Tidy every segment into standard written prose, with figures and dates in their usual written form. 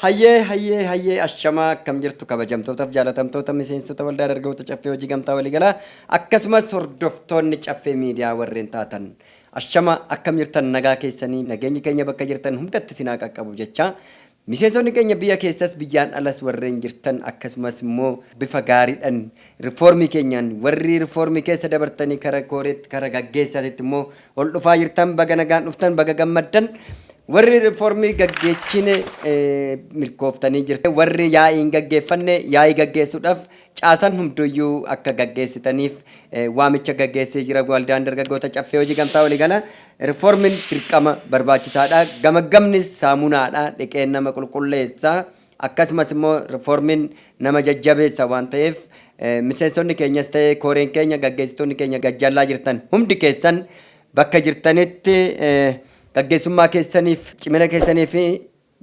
Hayyee, hayyee, hayyee, ashamaa! Akkam jirtu, kabajamtootaaf jaalatamtoota miseensota Waldaa Dargaggoota Caffee Hojii Gamtaa Waliigalaa, akkasumas hordoftoonni Caffee Miidiyaa warreen taatan? Ashama, akkam jirtan? Nagaa keessanii? Nageenyi keenya bakka jirtan hundatti sinaa qaqqabu jecha, miseensonni keenya biyya keessas biyyaan alas warreen jirtan, akkasumas immoo bifa gaariidhaan rifoormii keenyaan warri rifoormii keessa dabartanii kara kooreetti, kara gaggeessaatitti immoo ol dhufaa jirtan, baga nagaan dhuftan, baga gammaddan. Warri rifoormii gaggeechine milkooftanii jirtan, warri yaa'ii hin gaggeeffanne yaa'ii gaggeessuudhaaf caasan hunduyyuu akka gaggeessitaniif waamicha gaggeessee jira Waldaan Dargaggoota Caffee Hojii Gamtaa Waliigala. Rifoormiin dirqama barbaachisaadha. Gamaggamni saamunaadha. Dhiqeen nama qulqulleessa. Akkasumas immoo rifoormiin nama jajjabeessa waan ta'eef, miseensonni keenyas ta'ee kooreen keenya, gaggeessitoonni keenya gajjallaa jirtan hundi keessan bakka jirtanitti gaggeessummaa keessaniif, cimina keessanii fi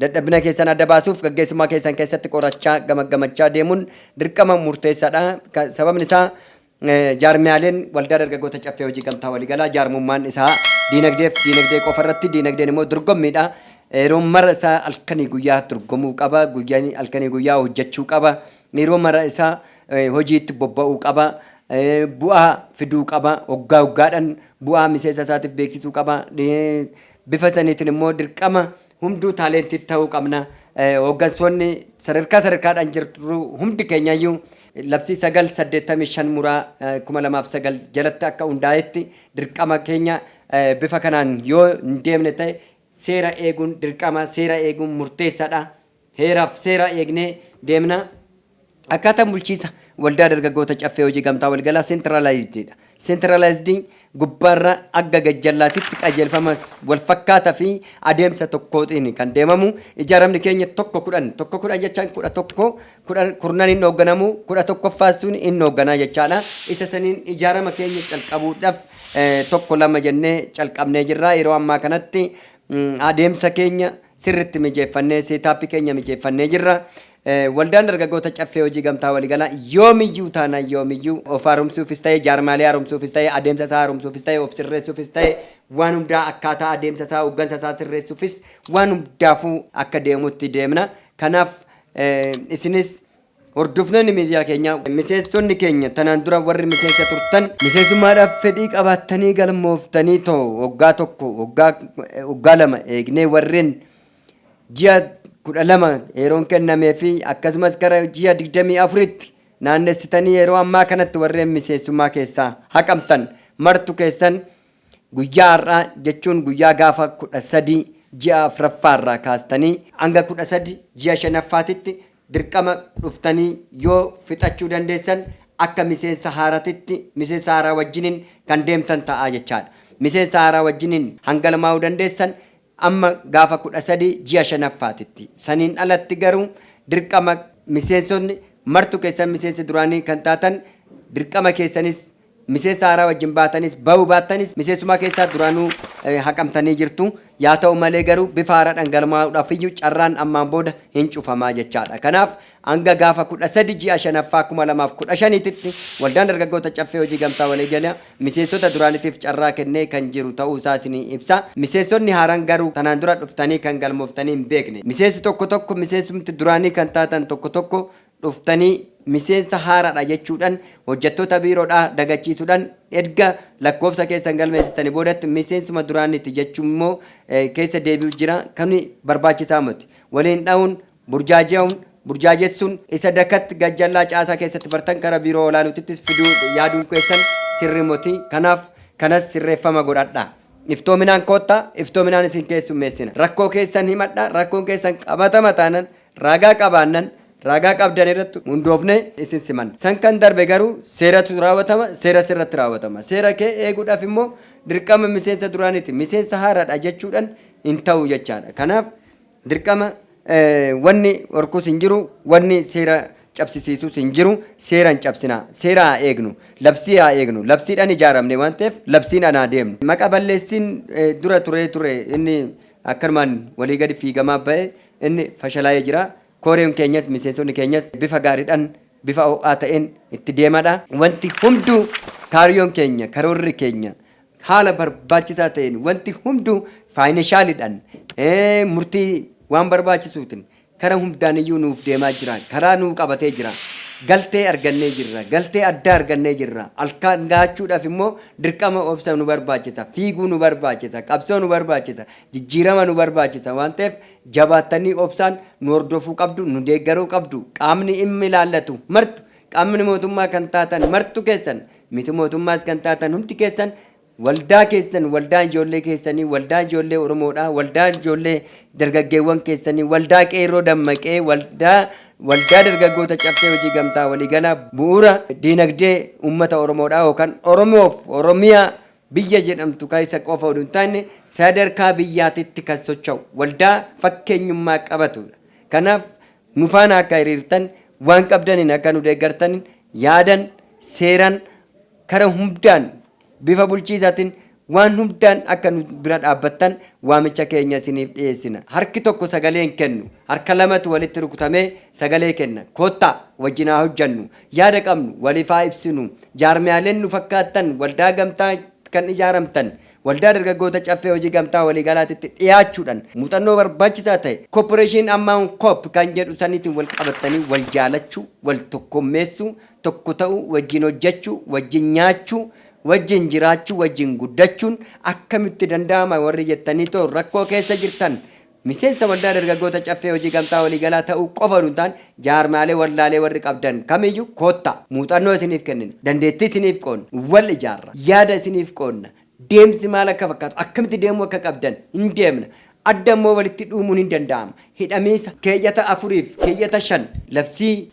dadhabina keessan adda baasuuf gaggeessummaa keessan keessatti qorachaa gamaggamachaa deemuun dirqama murteessaadha. Sababni isaa, jaarmiyaaleen Waldaa Dargaggoota Caffee Hojii Gamtaa Waliigalaa jaarmummaan isaa diinagdeef diinagdee qofa irratti, diinagdeen immoo dorgommiidha. Yeroo mara isaa halkanii guyyaa dorgomuu qaba. Guyyaa halkanii guyyaa hojjechuu qaba. Yeroo mara isaa hojiitti bobba'uu qaba. Bu'aa fiduu qaba. Hoggaa hoggaadhaan bu'aa miseensa isaatiif beeksisuu qaba. Bifa saniitiin immoo dirqama hunduu talented ta'uu qabna. Hooggansoonni sadarkaa sadarkaadhaan jirtu hundi keenyayyuu labsii 985/2009 jalatti akka hundaa'etti dirqama keenya bifa kanaan yoo hin deemne ta'e, seera eeguun dirqama, seera eeguun murteessaadha. Heeraaf seera eegnee deemna. Akkaataan bulchiinsa Waldaa Dargaggoota Caffee Hojii Gamtaa Waliigalaa centralizedidha. Centralized gubbaarra akka gajjallaatitti qajeelfama wal fakkaataa fi adeemsa tokkootiin kan deemamu. Ijaaramni keenya 1-10, 1-10 jechaan 11 10 kurnan hin hoogganamu, 11ffaa sun hin hoogganaa jechaadha. Isa saniin ijaarama keenya calqabuudhaaf tokko lama jennee calqabnee jirra. Yeroo ammaa kanatti adeemsa keenya sirritti mijeeffannee, setup keenya mijeeffannee jirra. Waldaan Dargaggoota Caffee Hojii Gamtaa Waliigalaa yoomiyyuu taanaan, yoomiyyuu of haaromsuufis ta'e, jaarmaalee haaromsuufis ta'e, adeemsa isaa haaromsuufis ta'e, of sirreessuufis ta'e, waan hundaa akkaataa adeemsa isaa, hooggansa isaa sirreessuufis, waan hundaafuu akka deemutti deemna. Kanaaf isinis hordoftoonni miidiyaa keenyaa, miseensonni keenya tanaan dura warri miseensa turtan, miseensummaadhaaf fedhii qabaattanii galmooftanii too waggaa 1, waggaa 2 eegnee, warreen ji'a 12 yeroon kennamee fi akkasumas gara ji'a 24tti naannessitanii yeroo ammaa kanatti warreen miseensummaa keessaa haqamtan martu keessan, guyyaa har'aa jechuun guyyaa gaafa 13 ji'a 4ffaarraa kaastanii hanga 13 ji'a 5ffaatitti dirqama dhuftanii yoo fixachuu dandeessan, akka miseensa haaratitti miseensa haaraa wajjiniin kan deemtan ta'aa jechaadha. Miseensa haaraa wajjiniin hanga lamaa'uu dandeessan amma gaafa 13 ji'a 5ffaatitti. Saniin alatti garuu dirqama miseensonni martu keessan, miseensi duraanii kan taatan, dirqama keessanis miseensa haaraa wajjin baatanis bahuu baattanis, miseensummaa keessaa duraanuu haqamtanii jirtu. Yaa ta'u malee garuu bifa haaraadhaan galmaa'uudhaaf iyyuu carraan ammaan booda hin cufamaa jechaadha. Kanaaf hanga gaafa 13 ji'a 5ffaa 2015tti Waldaan Dargaggoota Caffee Hojii Gamtaa Waliigalaa miseensota duraaniitiif carraa kennee kan jiru ta'uu isaa isinii ibsa. Miseensonni haaraan garuu tanaan dura dhuftanii kan galmooftanii hin beekne. Miseensi tokko tokko, miseensumti duraanii kan taatan tokko tokko, dhuftanii miseensa haaraadha jechuudhaan hojjettoota biiroodhaa dagachiisuudhaan, erga lakkoofsa keessan galmeessitanii boodatti miseensuma duraaniiti jechuun immoo keessa deebi'u jira. Kuni barbaachisaa miti. Waliin dha'uun, burjaaja'uun, burjaajessuun isa dakatti gajjallaa caasaa keessatti bartan kara biiroo olaanootittis fiduu yaaduun keessan sirrii miti. Kanaaf kanas sirreeffama godhadha. Iftoominaan koottaa, iftoominaan isin keessummeessina. Rakkoo keessan himadha, rakkoon keessan qabatama taanan, ragaa qabaannan, ragaa qabdan irratti hundoofne isin simanna. San kan darbe garuu seeratu raawwatama, seera sirratti raawwatama. Seera kee eeguudhaaf immoo dirqama miseensa duraaniiti. Miseensa haaraadha jechuudhaan hin ta'u jechaadha. Kanaaf dirqama wanni horkuus hin jiru, wanni seera cabsisiisuus hin jiru. Seera hin cabsinaa, seera haa eegnu, labsii haa eegnu. Labsiidhaan ijaaramne waan ta'eef labsiidhaan haa deemnu. Maqa balleessiin dura turee ture inni akkanumaan walii gadi fiigamaa ba'e inni fashalaa'ee jira. Kooreen keenyas miseensonni keenyas bifa gaariidhaan, bifa ho'aa ta'een itti deemadha. Wanti hunduu, kaayyoon keenya, karoorri keenya haala barbaachisaa ta'een, wanti hunduu financialiidhaan, murtii waan barbaachisuutiin Kara hundaaniyyuu nuuf deemaa jira. Karaa nuu qabatee jira. Galtee argannee jirra. Galtee addaa argannee jirra. Alkaan gahachuudhaaf immoo dirqama obsa nu barbaachisa. Fiiguu nu barbaachisa. Qabsoo nu barbaachisa. Jijjiirama nu barbaachisa. Waan ta'eef jabaattanii obsaan nu hordofuu qabdu, nu deeggaruu qabdu. Qaamni dhimmi ilaallatu martu, qaamni mootummaa kan taatan martu keessan, miti mootummaas kan taatan hundi keessan, waldaa keessan, waldaa ijoollee keessanii, waldaa ijoollee Oromoodha, waldaa ijoollee dargaggeewwan keessanii, waldaa qeerroo dammaqee, waldaa dargaggoota Caffee Hojii Gamtaa Waliigalaa bu'uura diinagdee uummata Oromoodha yookaan Oromoof Oromiyaa biyya jedhamtu keessa qofa oduu hin taane sadarkaa biyyaatitti kan socho'u waldaa fakkeenyummaa qabatudha. Kanaaf nu faana akka hiriirtan, waan qabdaniin akka nu deeggartan, yaadan, seeran, kara hundaan, bifa bulchiisaatiin, waan hundaan akka nu bira dhaabbattan waamicha keenya isiniif dhiyeessina. Harki tokko sagalee hin kennu. Harka lamatu walitti rukutamee sagalee kenna. Koottaa wajjin haa hojjannu. Yaada qabnu waliif haa ibsinu. Jaarmiyaaleen nu fakkaattan waldaa gamtaa kan ijaaramtan waldaa dargaggoota Caffee Hojii Gamtaa Waliigalaatitti dhiyaachuudhaan muuxannoo barbaachisaa ta'e koopporeeshin ammaan koop kan jedhu saniitiin wal qabatanii wal jaalachuu, wal tokkommeessuu, tokko ta'uu, wajjin hojjechuu, wajjin nyaachuu, wajjin jiraachuu, wajjin guddachuun akkamitti danda'ama warri jettanii too rakkoo keessa jirtan, miseensa waldaa dargaggoota Caffee Hojii Gamtaa Waliigalaa ta'uu qofa oduu hin taane, jaarmaalee waldaalee warri qabdan kamiyyuu koottaa, muuxannoo isiniif kennina, dandeettii isiniif qoonna, wal ijaarra, yaada isiniif qoonna, deemsi maal akka fakkaatu, akkamitti deemuu akka qabdan hin deemna. Adda immoo walitti dhuumuun hin danda'ama. Hidhamiisa keeyyata 4f keeyyata 5 labsii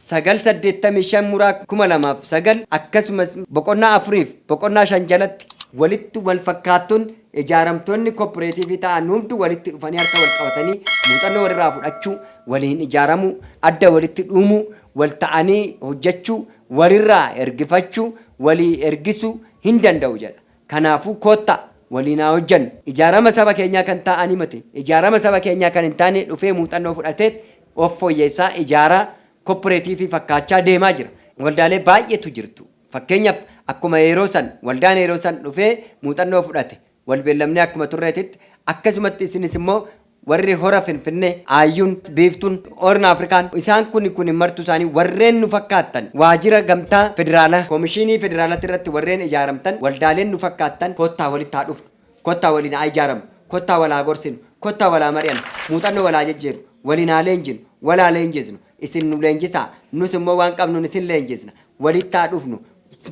985/2009, akkasumas boqonnaa 4f boqonnaa 5 jalatti walitti wal fakkaattuun ijaaramtoonni koopporeetiivii ta'an hundi walitti dhufanii harka wal qabatanii muuxannoo walirraa fudhachuu, waliin ijaaramuu, adda walitti dhuumuu, wal ta'anii hojjechuu, walirraa ergifachuu, walii ergisuu hin danda'u jedha. Kanaafuu koottaa waliin haa hojjennu. Ijaarama saba keenyaa kan ta'anii miti. Ijaarama saba keenyaa kan hin taane dhufee muuxannoo fudhatee of fooyyessaa ijaaraa koopporeetiivii fakkaachaa deemaa jira. Waldaalee baay'eetu jirtu. Fakkeenyaaf akkuma yeroo san waldaan yeroo san dhufee muuxannoo fudhate, wal beellamnee akkuma turreetitti, akkasumatti isinis immoo warri hora Finfinnee, Aayyuun, Biiftuun, Horn Afrikaan, isaan kuni kuni martu isaanii warreen nu fakkaattan, waajjira gamtaa federaalaa, koomishinii federaalaati irratti warreen ijaaramtan, waldaaleen nu fakkaattan, koottaa walitti haa dhufnu, koottaa waliin haa ijaaramnu, koottaa wal haa gorsinu, koottaa wal haa mari'annu, muuxannoo wal haa jijjiirru, waliin haa leenjinu, wal haa leenjisnu. Isin nu leenjisaa, nus immoo waan qabnuun isin leenjisna. Walitti haa dhufnu.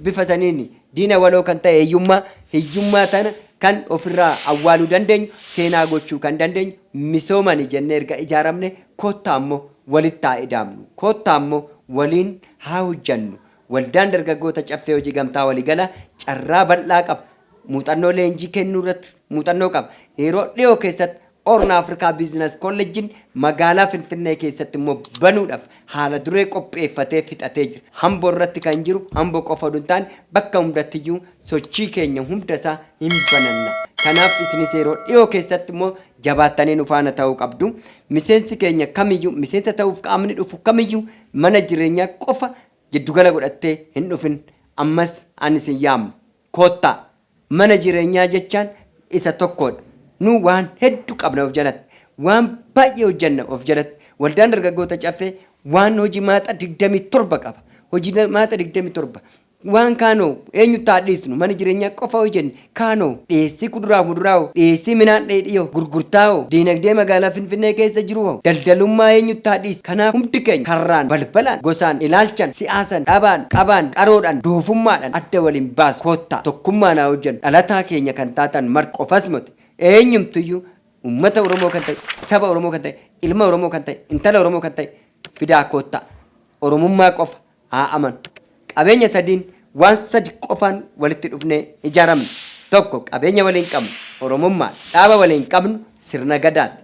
Bifa saniin diina waloo kan ta'e hiyyummaa, hiyyummaa tana kan ofirraa awwaaluu dandeenyu, seenaa gochuu kan dandeenyu misoomani jennee erga ijaaramne, koottaa immoo walitti haa idaamnu, koottaa immoo waliin haa hojjannu. Waldaan dargaggoota Caffee Hojii Gamtaa Waliigalaa carraa bal'aa qaba. Muuxannoo leenjii kennuu irratti muuxannoo qaba. Yeroo dhiyoo keessatti Horn Afrikaa Biizines Kolleejjiin magaalaa Finfinnee keessatti immoo banuudhaaf haala duree qopheeffatee fixatee jira. Hambo irratti kan jiru Hambo qofa oduu hin taane bakka hundattiyyuu sochii keenya hunda isaa hin bananna. Kanaaf isinis yeroo dhiyoo keessatti immoo jabaattanii nu faana ta'uu qabdu. Miseensi keenya kamiyyuu, miseensa ta'uuf qaamni dhufu kamiyyuu mana jireenyaa qofa giddugala godhattee hin dhufin. Ammas ani isin yaamma. Koottaa. Mana jireenyaa jechaan isa tokkodha. Nu waan hedduu qabna of jalatti. Waan baay'ee hojjenna of jalatti. Waldaan dargaggoota Caffee waan hojii maaxa 27 qaba. Hojii maaxa 27. Waan kaanoo eenyutti haa dhiisnu? Mana jireenyaa qofa hojjenne kaanoo, dhiyeessii kuduraaf muduraa hoo, dhiyeessii midhaan dheedhii hoo, gurgurtaa hoo, diinagdee magaalaa Finfinnee keessa jiru hoo, daldalummaa eenyutti haa dhiisnu? Kanaaf hundi keenya karraan, balbalaan, gosaan, ilaalchan, siyaasan, dhabaan, qabaan, qaroodhaan, doofummaadhaan adda waliin baasu. Koottaa tokkummaan haa hojjennu. Dhalataa keenya kan taatan marti qofas miti, eenyumtuyyuu uummata Oromoo kan ta'e, saba Oromoo kan ta'e, ilma Oromoo kan ta'e, intala Oromoo kan ta'e fidaa koottaa. Oromummaa qofa haa amanu. Qabeenya sadiin, waan sadi qofaan walitti dhufnee ijaaramne. Tokko qabeenya waliin qabnu Oromummaadha. Dhaaba waliin qabnu sirna Gadaati.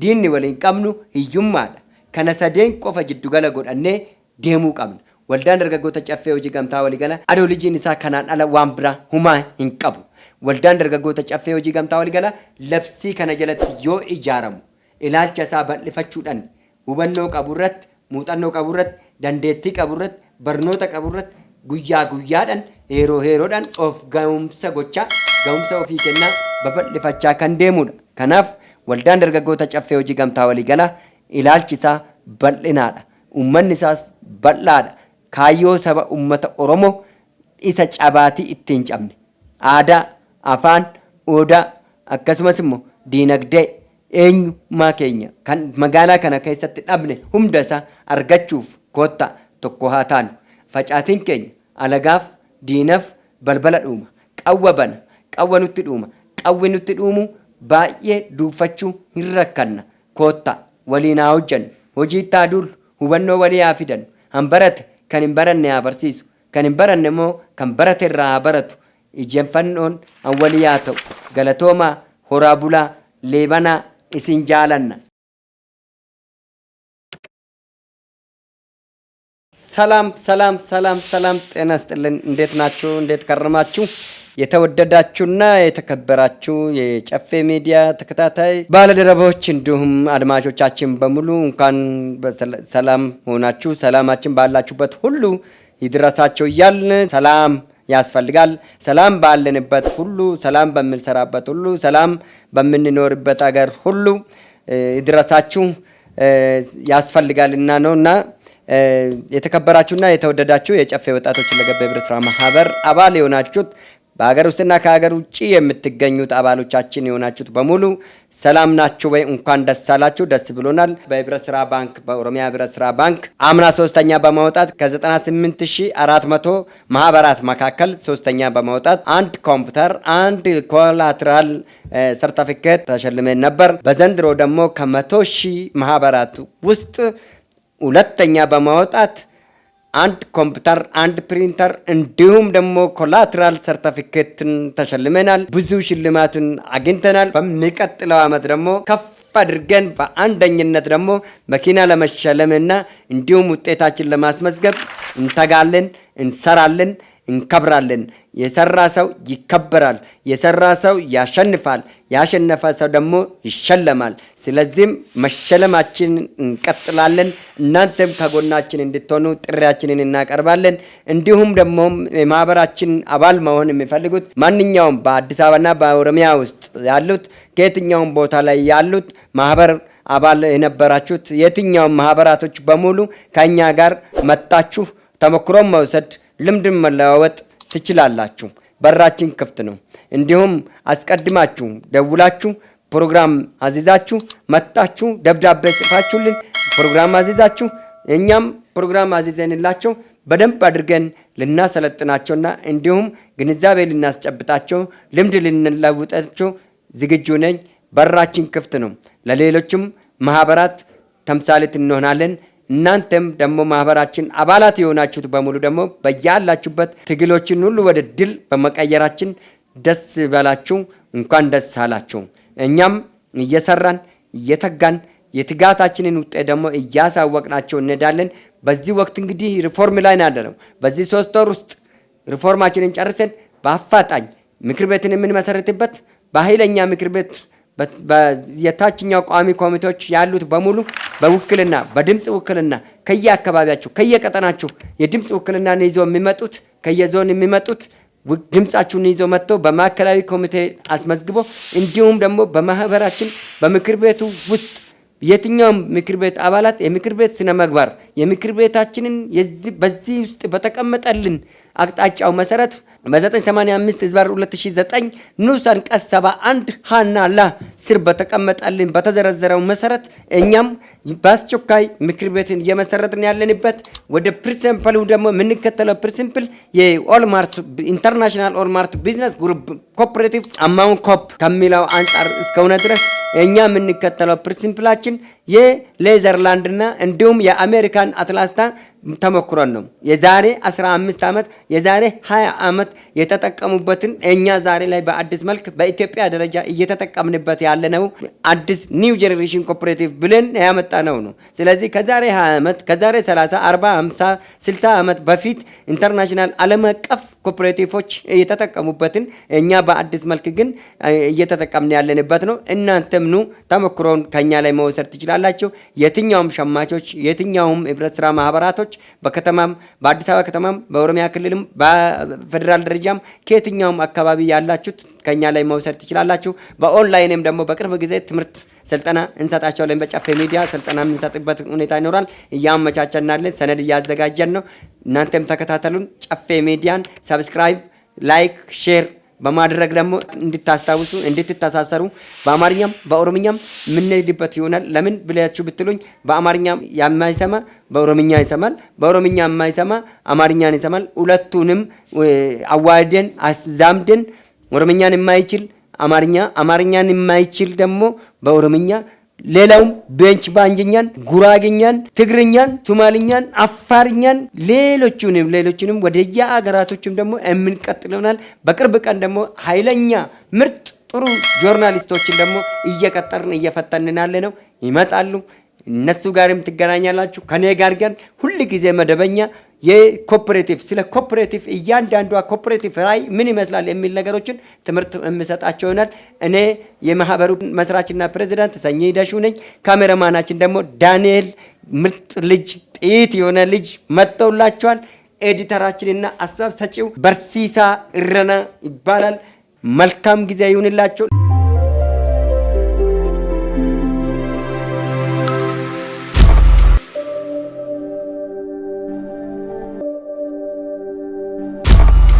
Diinni waliin qabnu hiyyummaadha. Kana sadeen qofa jiddugala godhannee deemuu qabna. Waldaan Dargaggoota Caffee Hojii Gamtaa Waliigala adoolijiin isaa kanaan ala waan biraa humaa hin qabu. Waldaan Dargaggoota Caffee Hojii Gamtaa Waliigalaa labsii kana jalatti yoo ijaaramu ilaalcha isaa bal'ifachuudhaan hubannoo qabu irratti, muuxannoo qabu irratti, dandeettii qabu irratti, barnoota qabu irratti guyyaa guyyaadhaan, yeroo yeroodhaan of ga'umsa gochaa, ga'umsa ofii kennaa, babal'ifachaa kan deemudha. Kanaaf Waldaan Dargaggoota Caffee Hojii Gamtaa Waliigalaa ilaalchi isaa Bal'inaadha. Uummanni isaas bal'aadha. Kaayyoo saba uummata Oromoo isa cabaatii ittiin cabne. Aadaa, afaan, odaa akkasumas immoo diinagdee eenyummaa keenya kan magaalaa kana keessatti dhabne hunda isaa argachuuf koottaa tokko haa taanu. Facaatiin keenya alagaaf diinaf balbala dhuuma. Qawwa bana. Qawwa nutti dhuuma. Qawwi nutti dhuumu baay'ee duuffachuu hin rakkanna. Koottaa waliin haa hojjennu. Hojiitti haa duullu. Hubannoo walii haa fidannu. Han barate kan hin baranne haa barsiisu. Kan hin baranne immoo kan barate irraa haa baratu. Ijjanfannoon han walii haa ta'u. Galatoomaa, horaa bulaa, leebanaa isin jaalanna. ሰላም ሰላም ሰላም ሰላም፣ ጤና ይስጥልን። እንዴት ናችሁ? እንዴት ከረማችሁ? የተወደዳችሁና የተከበራችሁ የጨፌ ሚዲያ ተከታታይ ባለደረቦች እንዲሁም አድማጮቻችን በሙሉ እንኳን ሰላም ሆናችሁ ሰላማችን ባላችሁበት ሁሉ ይድረሳቸው እያልን ሰላም ያስፈልጋል። ሰላም ባለንበት ሁሉ፣ ሰላም በምንሰራበት ሁሉ፣ ሰላም በምንኖርበት አገር ሁሉ ይድረሳችሁ ያስፈልጋልና ነውና የተከበራችሁና የተወደዳችሁ የጨፌ ወጣቶች ሁለገብ የህብረት ስራ ማህበር አባል የሆናችሁት በሀገር ውስጥና ከሀገር ውጭ የምትገኙት አባሎቻችን የሆናችሁት በሙሉ ሰላም ናችሁ ወይ? እንኳን ደስ አላችሁ። ደስ ብሎናል። በህብረት ስራ ባንክ በኦሮሚያ ህብረት ስራ ባንክ አምና ሶስተኛ በማውጣት ከ98,400 ማህበራት መካከል ሶስተኛ በማውጣት አንድ ኮምፒውተር፣ አንድ collateral ሰርተፊኬት ተሸልመን ነበር። በዘንድሮ ደግሞ ከ100,000 ማህበራት ውስጥ ሁለተኛ በማውጣት አንድ ኮምፒውተር፣ አንድ ፕሪንተር እንዲሁም ደግሞ collateral ሰርተፊኬትን ተሸልመናል። ብዙ ሽልማትን አግኝተናል። በሚቀጥለው ዓመት ደግሞ ከፍ አድርገን በአንደኝነት ደግሞ መኪና ለመሸለምና እንዲሁም ውጤታችን ለማስመዝገብ እንተጋለን፣ እንሰራለን፣ እንከብራለን። የሰራ ሰው ይከበራል። የሰራ ሰው ያሸንፋል። ያሸነፈ ሰው ደግሞ ይሸለማል። ስለዚህም መሸለማችን እንቀጥላለን። እናንተም ከጎናችን እንድትሆኑ ጥሪያችንን እናቀርባለን። እንዲሁም ደግሞ የማህበራችን አባል መሆን የሚፈልጉት ማንኛውም በአዲስ አበባና በኦሮሚያ ውስጥ ያሉት ከየትኛውም ቦታ ላይ ያሉት ማህበር አባል የነበራችሁት የትኛውም ማህበራቶች በሙሉ ከእኛ ጋር መጣችሁ ተሞክሮም መውሰድ ልምድን መለዋወጥ ትችላላችሁ። በራችን ክፍት ነው። እንዲሁም አስቀድማችሁ ደውላችሁ ፕሮግራም አዚዛችሁ መጣችሁ ደብዳቤ ጽፋችሁልን ፕሮግራም አዚዛችሁ እኛም ፕሮግራም አዚዘንላቸው በደንብ አድርገን ልናሰለጥናቸውና እንዲሁም ግንዛቤ ልናስጨብጣቸው ልምድ ልንለውጣቸው ዝግጁ ነኝ። በራችን ክፍት ነው። ለሌሎችም ማህበራት ተምሳሌት እንሆናለን። እናንተም ደግሞ ማህበራችን አባላት የሆናችሁት በሙሉ ደግሞ በያላችሁበት ትግሎችን ሁሉ ወደ ድል በመቀየራችን ደስ ይበላችሁ፣ እንኳን ደስ አላችሁ። እኛም እየሰራን እየተጋን የትጋታችንን ውጤት ደግሞ እያሳወቅናቸው እንሄዳለን። በዚህ ወቅት እንግዲህ ሪፎርም ላይ ነው። በዚህ 3 ወር ውስጥ ሪፎርማችንን ጨርሰን በአፋጣኝ ምክር ቤትን የምንመሰርትበት በኃይለኛ ምክር ቤት የታችኛው ቋሚ ኮሚቴዎች ያሉት በሙሉ በውክልና በድምጽ ውክልና ከየአካባቢያቸው ከየቀጠናቸው የድምጽ ውክልናን ይዘው የሚመጡት ከየዞን የሚመጡት ድምጻችሁን ይዘው መጥተው በማዕከላዊ ኮሚቴ አስመዝግቦ እንዲሁም ደግሞ በማህበራችን በምክር ቤቱ ውስጥ የትኛውም ምክር ቤት አባላት የምክር ቤት ስነ ምግባር የምክር ቤታችንን በዚህ ውስጥ በተቀመጠልን አቅጣጫው መሰረት በ985/2009 ንዑስ አንቀጽ 71 ሀና ላ ስር በተቀመጠልን በተዘረዘረው መሰረት እኛም በአስቸኳይ ምክር ቤትን እየመሰረትን ያለንበት ወደ principle ኡ ደግሞ የምንከተለው principle የኦልማርት International Almart Business Group Cooperative አማውን ኮፕ ከሚለው አንጻር እስከሆነ ድረስ እኛ የምንከተለው principle ኣችን የኔዘርላንድና እንዲሁም የአሜሪካን አትላንታ ተሞክሮን ነው። የዛሬ 15 ዓመት የዛሬ 20 ዓመት የተጠቀሙበትን እኛ ዛሬ ላይ በአዲስ መልክ በኢትዮጵያ ደረጃ እየተጠቀምንበት ያለነው አዲስ new generation cooperative ብለን ያመጣነው ነው። ስለዚህ ከዛሬ 20 ዓመት ከዛሬ 30፣ 40፣ 50፣ 60 ዓመት በፊት international ዓለም አቀፍ cooperative ኦች የተጠቀሙበትን እኛ በአዲስ መልክ ግን እየተጠቀምን ያለንበት ነው። እናንተም ኑ ተሞክሮን ከኛ ላይ መውሰድ ትችላላችሁ። የትኛውም ሸማቾች የትኛውም ህብረት ስራ ማህበራቶች በከተማም በአዲስ አበባ ከተማም በኦሮሚያ ክልልም በፌደራል ደረጃም ከየትኛውም አካባቢ ያላችሁት ከኛ ላይ መውሰድ ትችላላችሁ። በኦንላይንም ደግሞ በቅርብ ጊዜ ትምህርት ስልጠና እንሰጣቸዋለን። በጨፌ ሚዲያ ስልጠና የምንሰጥበት ሁኔታ ይኖራል። እያመቻቸናለን፣ ሰነድ እያዘጋጀን ነው። እናንተም ተከታተሉን። ጨፌ ሚዲያን subscribe፣ like፣ share በማድረግ ደግሞ እንድታስታውሱ እንድትተሳሰሩ በአማርኛም በኦሮምኛም የምንሄድበት ይሆናል። ለምን ብላችሁ ብትሉኝ በአማርኛ የማይሰማ በኦሮምኛ ይሰማል፣ በኦሮምኛ የማይሰማ አማርኛን ይሰማል። ሁለቱንም አዋህደን አዛምደን ኦሮምኛን የማይችል አማርኛ፣ አማርኛን የማይችል ደግሞ በኦሮምኛ፣ ሌላውም ቤንች ባንጅኛን፣ ጉራግኛን፣ ትግርኛን፣ ሶማልኛን፣ አፋርኛን ሌሎቹንም ሌሎቹንም ወደየ አገራቶችም ደግሞ የምንቀጥል ይሆናል። በቅርብ ቀን ደግሞ ኃይለኛ ምርጥ ጥሩ journalist ኦችን ደግሞ እየቀጠርን እየፈተንን ያለ ነው። ይመጣሉ። እነሱ ጋርም ትገናኛላችሁ። ከኔ ጋር ግን ሁል ጊዜ መደበኛ የ cooperative፣ ስለ cooperative፣ እያንዳንዷ cooperative ራዕይ ምን ይመስላል የሚል ነገሮችን ትምህርት የምሰጣቸው ይሆናል። እኔ የማህበሩ መስራችና ፕሬዚዳንት ሰኚ ደሹ ነኝ። ካሜራማናችን ደግሞ ዳንኤል ምርጥ ልጅ፣ ጥይት የሆነ ልጅ መጥተውላቸዋል። editor ኣችንና ሀሳብ ሰጪው በርሲሳ እረና ይባላል። መልካም ጊዜ ይሁንላቸው።